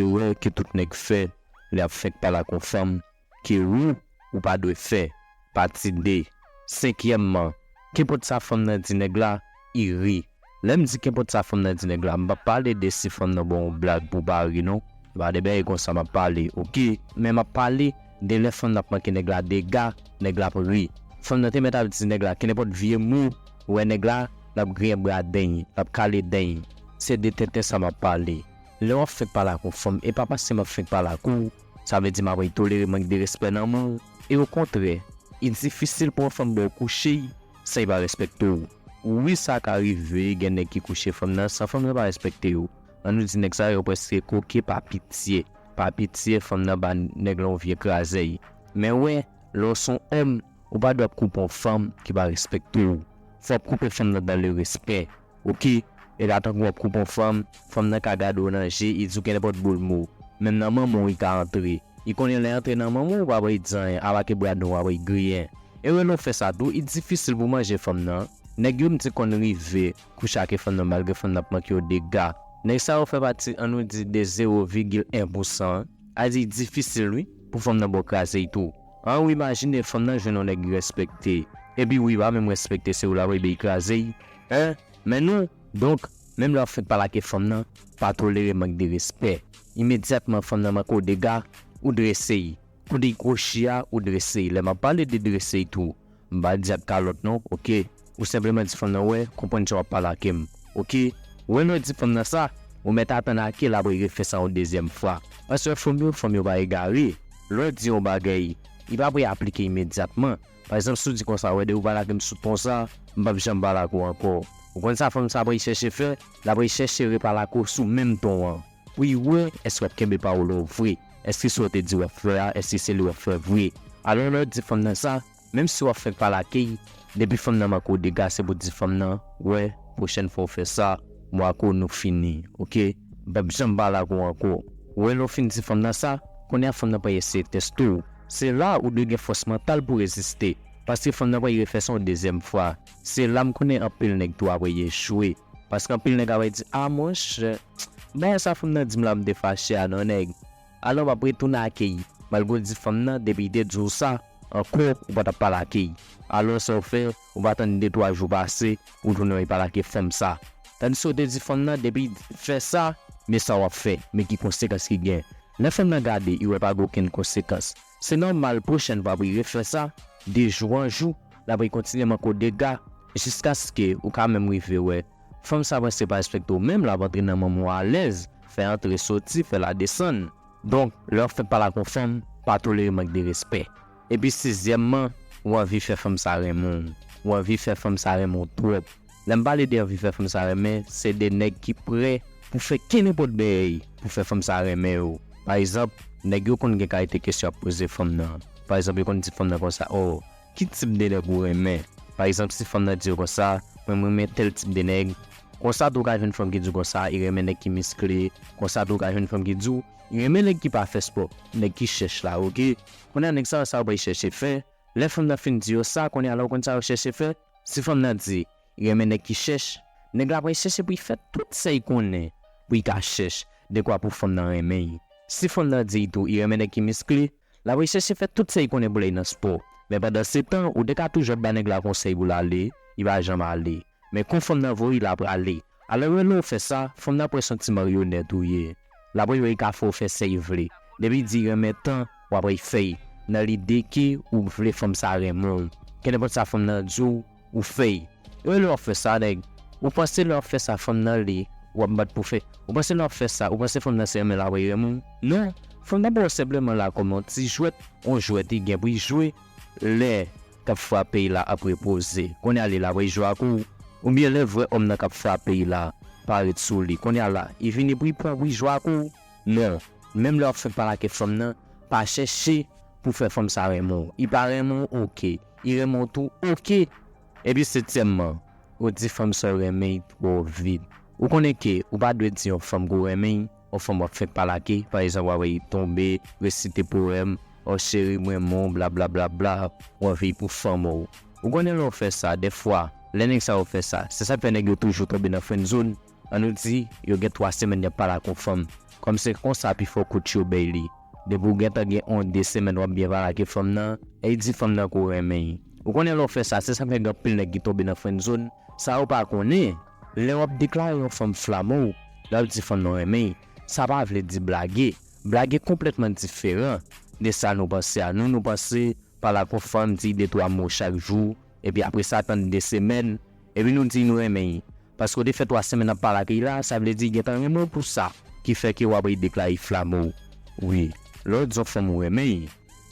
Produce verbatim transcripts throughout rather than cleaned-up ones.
erè ke tout nèg fè lè y ap fenk pale ak yon fanm ke ou, ou pa dwe fè. Pati de. Senkyèmman, kenpòt sa fanm nan di nèg la, i ri. Lè m di kenpòt sa fanm nan di nèg la, m p ap pale de si fanm nan ba w yon blag pou w pa ri non. E pa de bagay konsa m ap pale, oke? Men m ap pale de lè fanm nan ap manke nèg la dega, nèg la ap ri. Fanm nan te mèt ap di nèg la kenenpòt vye mo, ou wè nèg la, l ap griyen bra deny, l ap kale deny. Se de tenten sa m ap pale. Lè w ap fenk pale ak yon fanm, e pa paske m ap fenk pale ak ou, sa vle di m ap tolere mank de respè nan men w. E okontrè, i difisil pou yon fanm ba w kouche san i pa respekte w. Wi, sa ka rive, gen nèg ki kouche fanm nan san fanm nan pa respekte yo. Ann nou di nèg sa yo prèske koke pa pitye. Pa pitye, fanm nan ba nèg la yon vye krazèy. Men wè, lè w se yon òm, ou pa dwe ap koupe yon fanm ki pa respekte w. Fò w ap koupe fanm nan dans le respect. Oke? E pa tankou w ap koupe yon fanm, fanm nan ka gade w nan je, i di w kenenpòt boul mo. Menm nan manman w i ka antre. I konnen lè antre nan manman w, ou pa pral di anyen, apa ke bra nou w ap griyen. E wè lè w fè sa tou, i difisil pou manje fanm nan. Nèg yo m di konn rive kouche ak fanm nan malgre fanm nan ap manke yo dega. Nèg sa yo fè pati, ann nou di, de zewo vigil en pousan. A di difisil wi, pou fanm nan ba w krazèy tou. An ou imajine fanm nan jwenn yon nèg li respekte. Epi wi, pa menm respekte, se ou l ap rele l kraze. Hein? Men nou, donk, menm lè w ap fenk pale ak fanm nan, pa tolere mank de respè. Imedyatman fanm nan manke w dega, ou drese. Kote l kwochi a, ou drese. Lè m ap pale de drese tou, m pa di ak kalòt non, oke? Ou senpleman di fanm nan, wè, konprann jan w ap pale ak m, oke? Wè lè w di fanm nan sa, ou mèt atann ake l ap refè sa yon dezyèm fwa. Paske fanm yo, fanm yo pa egare. Lè w di yon bagay, li pa pou aplike imedyatman. Pa egzanp, si w di konsa, wè, depi w pale ak m sou ton sa, m p ap janm pale ak ou ankò. Ou konn sa fanm sa pral chèche fè? L ap chèche repale ak ou sou menm ton an. Pou l wè èske w ap kenbe pawòl ou vre. Èske sa w te di w ap fè a, èske se li w ap fè vre. Alò lè w di fanm nan sa, menm si w ap fenk pale ak li, depi fanm nan manke w dega, se pou w di fanm nan, wè, pwochèn fwa w fè sa, mwen ak ou nou fini, oke? M p ap janm pale ak ou ankò. Wè lè w fin di fanm nan sa, kounye a fanm nan pral eseye teste w. Se la ou dwe gen fòs mantal pou w reziste. Paske fanm nan pral refè sa yon dezyèm fwa. Se la m konnen anpil nèg tou ap echwe. Paske anpil nèg ap di, a monchè, bagay sa fanm nan di m la m te fache a non nèg. Alò m ap retounen ak li. Malgre w di fanm nan, depi li te di w sa, ankò, ou pa t ap pale ak li. Alò sa w fè, ou pa tann de twa jou pase, ou tounen w pale ak fanm sa. Tandis w te di fanm nan, depi l fè sa, men sa w ap fè, men ki konsekans ki gen. Lè fanm nan gade, li wè pa gen okenn konsekans. Se nòmal pwochèn fwa pou l refè sa, de jou an jou, l ap kontinye manke w dega, jiskaske ou ka menm rive wè fanm sa prèske pa respekte w menm, l ap antre nan manman w alèz, fè antre soti, fè l a desann. Donk, lè w ap fenk pale ak yon fanm, pa tolere mank de respè. Epi sizyèmman, ou anvi fè fanm sa renmen w. Ou anvi fè fanm sa renmen w twòp. Lè m pale de anvi fè fanm sa renmen, se de nèg ki prè pou fè kenenpòt bagay pou fè fanm sa renmen yo. Pa egzanp, nèg yo konn gen kalite kesyon y ap poze fanm nan. Pa egzanp, yo konn di fanm nan konsa, o, ki tip de nèg ou renmen? Pa egzanp, si fanm nan di w konsa, mwen, m renmen tèl tip de nèg. Konsa tou, ou ka jwenn fanm ki di w konsa, li renmen nèg ki miskle. Konsa tou, ou ka jwenn fanm ki di w, li renmen nèg ki pa fè spò, nèg ki chèch la, oke? Kounye a, nèg sa yo, sa yo pral chèche fè. Lè fanm nan fin di yo sa, kounye a la, ou konn sa yo chèche fè? Si fanm nan di, li renmen nèg ki chèch, nèg la pral chèche pou l fè tout sa l konnen pou l ka chèch, dekwa pou fanm nan renmen l. Si fanm nan di l tou, li renmen nèg ki miskle, l ap chèche fè tout sa l konnen pou l al nan spò. Men pandan se tan, ou te ka toujou ap ba nèg la konsèy pou l ale, li pa janm ale. Men kon fanm nan voye l, l ap ale. Alò, lè w fè sa, fanm nan ap wè se yon ti maryonèt ou ye. L ap wè li ka fè w fè sa l vle. Depi l di l renmen tan, w ap fè l. Nan lide ke ou vle fanm sa renmen w. Kenenpòt sa fanm nan di w, ou fè l. E lè w ap fè sa, nèg, ou panse lè w ap fè sa, fanm nan li, w ap bat pou fè. Ou panse lè w ap fè sa, ou panse fanm nan se renmen l ap renmen w? Non, fanm nan ba w senpleman la kòm yon ti jwèt, yon jwèt li gen pou l jwe lè k ap frape l la ap repoze. Kounye a li la pou l jwe ak ou. Oubyen lè vrè òm nan k ap frape l la parèt sou li. Kounye a la, li vini pou l pran pou l jwe ak ou. Non, menm lè w ap fenk pale ak fanm nan, pa chèche pou fè fanm sa renmen w. Li pa renmen w, oke. Li renmen w tou, oke. Epi setyèmman, ou di fanm sa w renmen l twò vit. Ou konnen ke ou pa dwe di yon fanm ke w renmen l, yon fanm w ap fenk pale ak li, pa egzanp, w ap wè li tonbe, resite powèm, o cheri, m renmen w, bla, bla, bla, bla, w anvi l pou fanm ou. Ou konnen lè w fè sa, dèfwa, lè nèg sa yo fè sa, se sa k fè nèg yo toujou tonbe nan friendzone, Ann nou di, yo gen twa semèn y ap pale ak yon fanm. Kòm se konsa pifò kouch yo bay li. Depi w gentan gen yon de semèn w ap byen pale ak fanm nan, e di fanm nan ke w renmen l. Ou konnen lè w fè sa, se sa k fè gen anpil nèg ki tonbe nan friendzone. Sa yo pa konnen, lè w ap deklare yon fanm flanbo, lè w ap di fanm nan w renmen l, sa pa vle di blage. Blage konplètman diferan de sa nou panse a. Nou, nou panse pale ak yon fanm, di de twa mo chak jou, epi apre sa, tann de semèn, epi nou di nou renmen l. Paske w te fè twa semèn ap pale ak li la, sa vle di l gentan renmen w pou sa, ki fè ke w ap deklare flanbo. Wi, lè w di yon fanm ou renmen l,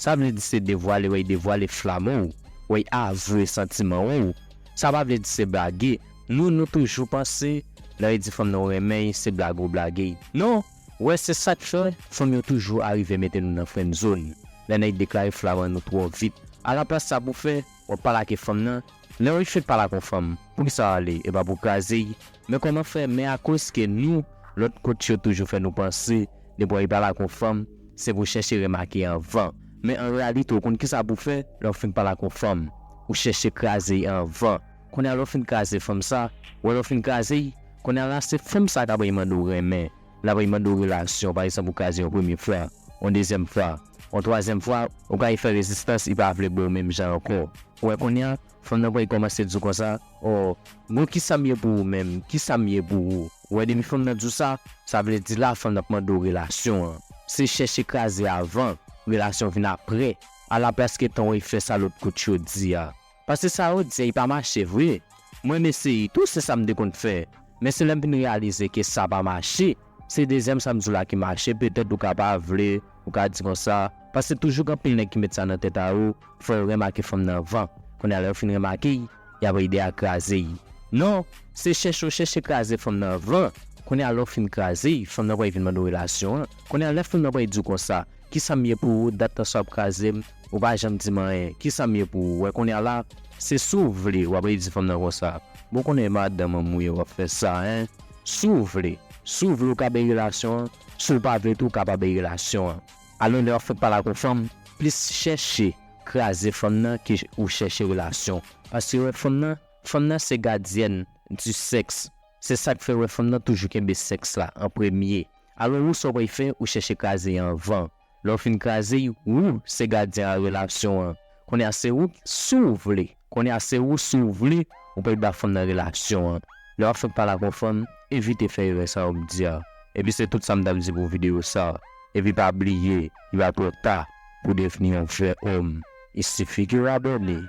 sa vle di se devwale w ap devwale flanbo, w ap avwe santiman w. Sa pa vle di se blage. Nou, nou toujou panse, lè w di fanm nan w renmen l, se blage w blage l. Non, wè, se sa k fè fanm yo toujou arive mete nou nan friendzone. Lè nèg deklare flanbo nou twò vit. Alaplas sa pou fè, w ap pale ak fanm nan. Lè w fin pale ak yon fanm, poukisa w ale? E pa pou kraze l. Men kòman fè? Men akoz ke nou, lòt kouch yo toujou fè nou panse, depi w al pale ak yon fanm, se pou w chèche remake anvan. Men an reyalite, w konn kisa pou w fè lè w fin pale ak yon fanm? Ou chèche kraze l anvan. Kounye a lè w fin kraze fanm sa, wè lè w fin kraze l, kounye a la se fanm sa k ap mande w renmen. L ap mande w relasyon, pa egzanp, ou kraze yon premye fwa, yon dezyèm fwa, yon twazyèm fwa, ou ka fè rezistans, li pa vle ba w menm jan ankò. Ou wè kounye a, fanm nan pral kòmanse di w konsa, o, bon, kisa m ye pou ou menm? Kisa m ye pou ou? Ou wè, depi fanm nan di w sa, sa vle di la, fanm nan ap mande w relasyon an. Se chèche kraze avan, relasyon vin apre. Alaplas ke tan w ap fè sa lòt kouch yo di a. Paske sa yo di a, li pa mache vre. Mwen, m eseye tou, se sa m te konn fè. Men se lè m vin reyalize ke sa pa mache. Se dezyèm sa m di w la ki mache, petèt ou ka pa vle, ou ka di konsa. Paske toujou gen anpil nèg ki met sa nan tèt a yo, fò yo remake fanm nan anvan. Kounye a lè yo fin remake l, y ap ede a kraze l. Non, se chèche w chèche kraze fanm nan anvan. Kounye a lè w fin kraze l, fanm nan pral vin mande w relasyon an. Kounye a lè fanm nan pral di w konsa, kisa m ye pou ou, dat tan sa w ap kraze m, ou pa janm di m anyen, kisa m ye pou ou? Wè kounye a la, se si w vle, w ap di fanm nan konsa, bon, konnen madanm an mwen w ap fè sa, en. Si w vle, si w vle w ka bay relasyon an, si w pa vle tou w ka pa bay relasyon an. Alò lè w ap fèk pale ak yon fanm, plis chèche kraze fanm nan ke ou chèche relasyon. Paske wè fanm nan, fanm nan se gadyèn di sèks. Se sa k fè wè fanm nan toujou kenbe sèks la an premye. Alò ou sa w pral fè, ou chèche kraze l anvan. Lè w fin kraze l, ou se gadyen a relasyon an. Kounye a se ou, si w vle. Kounye a se ou, si w vle, ou pral ba fanm nan relasyon an. Lè w ap fèk pale ak yon fanm, evite fè erè sa yo m di a. Epi se tout sa m t ap di pou videyo sa. Epi pa bliye, li pa twò ta pou w devni yon vrè òm. Il suffit que w abòne.